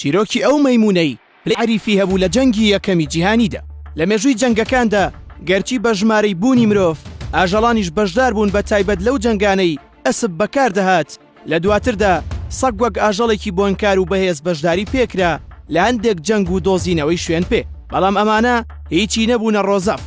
چیرۆکی ئەو مەیموونەی پلەی عەریفی هەبوو لە جەنگی یەکەمی جیهانیدا. لە مێژووی جەنگەکاندا گەرچی بە ژمارەی بوونی مرۆڤ، ئاژەڵانیش بەشدار بوون بە تایبەت لەو جەنگانەی ئەسپ بەکار دەهات، لە دواتردا سەگ وەک ئاژەڵێکی بۆنکار و بەهێز بەشداری پێکرا لە هەندێک جەنگ و دۆزینەوەی شوێن پێ، بەڵام ئەمانە هیچی نەبوونە ڕۆزەف،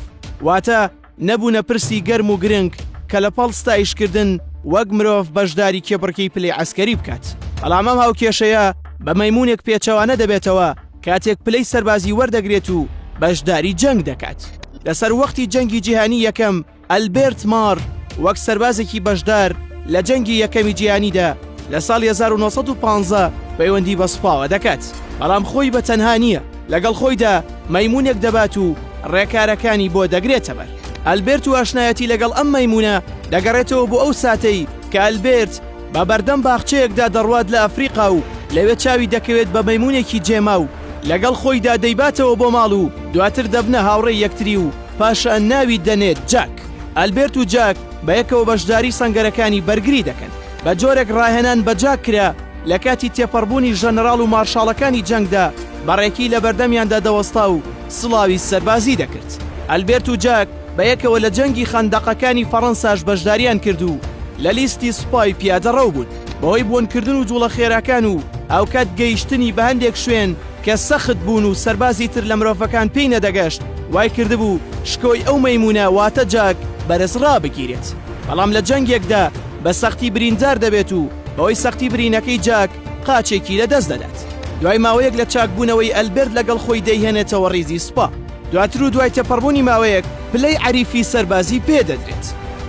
واتە نەبوونە پرسی گەرم و گرنگ کە لە پاڵ ستایشکردن وەک مرۆڤ بەشداری کێبڕکێی پلەی عەسکەری بکات. بەڵام ئەم هاوکێشەیە بە مەیموونێک پێچەوانە دەبێتەوە کاتێک پلەی سەربازی وەردەگرێت و بەشداری جەنگ دەکات. لە سەروەختی جەنگی جیهانی یەکەم، ئەلبێرت مار وەک سەربازێکی بەشدار لە جەنگی یەکەمی جیهانیدا لە ساڵی 1915 پەیوەندی بە سوپاوە دەکات، بەڵام خۆی بە تەنها نییە، لەگەڵ خۆیدا مەیموونێک دەبات و ڕێکارەکانی بۆ دەگرێتەبەر. ئەلبێرت و ئاشنایەتی لەگەڵ ئەم مەیموونە دەگەڕێتەوە بۆ ئەو ساتەی کە ئەلبێرت بە بەردەم باخچەیەکدا دەڕوات لە ئەفریقا و لەوێ چاوی دەکەوێت بە مەیموونێکی جێماو، لەگەڵ خۆیدا دەیباتەوە بۆ ماڵ و دواتر دەبنە هاوڕێی یەکتری و پاشان ناوی دەنێت جاک. ئەلبێرت و جاک بەیەکەوە بەشداری سەنگەرەکانی بەرگری دەکەن. بە جۆرێک ڕاهێنان بە جاک کرا لە کاتی تێپەڕبوونی ژەنەراڵ و مارشاڵەکانی جەنگدا بە ڕێکی لە بەردەمیاندا دەوەستا و سڵاوی سەربازی دەکرد. ئەلبێرت و جاک بەیەکەوە لە جەنگی خەندەقەکانی فەڕەنساش بەشداریان کرد و لە لیستی سوپای پیادەڕەو بوون. بەهۆی بۆنکردن و جوڵە خێراکان و هاوکات گەیشتنی بە هەندێک شوێن کە سەخت بوون و سەربازی تر لە مرۆڤەکان پێی نەدەگەشت، وای کردبوو شکۆی ئەو مەیموونە واتە جاک بەرز ڕابگیرێت. بەڵام لە جەنگێکدا بە سەختی بریندار دەبێت و بەهۆی سەختی برینەکەی جاک قاچێکی لە دەست دەدات. دوای ماوەیەک لە چاکبوونەوەی ئەلبێرت لەگەڵ خۆی دەیهێنێتەوە ڕیزی سوپا. دواتر و دوای تێپەڕبوونی ماوەیەک پلەی عەریفی سەربازی پێ دەدرێت.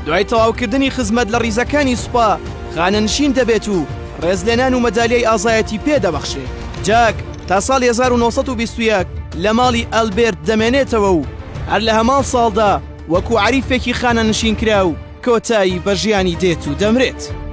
دوای تەواوکردنی خزمەت لە ڕیزەکانی سوپا خانەنشین دەبێت و ڕێزلێنان و مەدالیای ئازایەتی پێ دەبەخشرێ. جاک تا ساڵی 1921 لە ماڵی ئەلبێرت دەمێنێتەوە و هەر لە هەمان ساڵدا وەکوو عەریفێکی خانەنشینکراو کۆتایی بە ژیانی دێت و دەمرێت.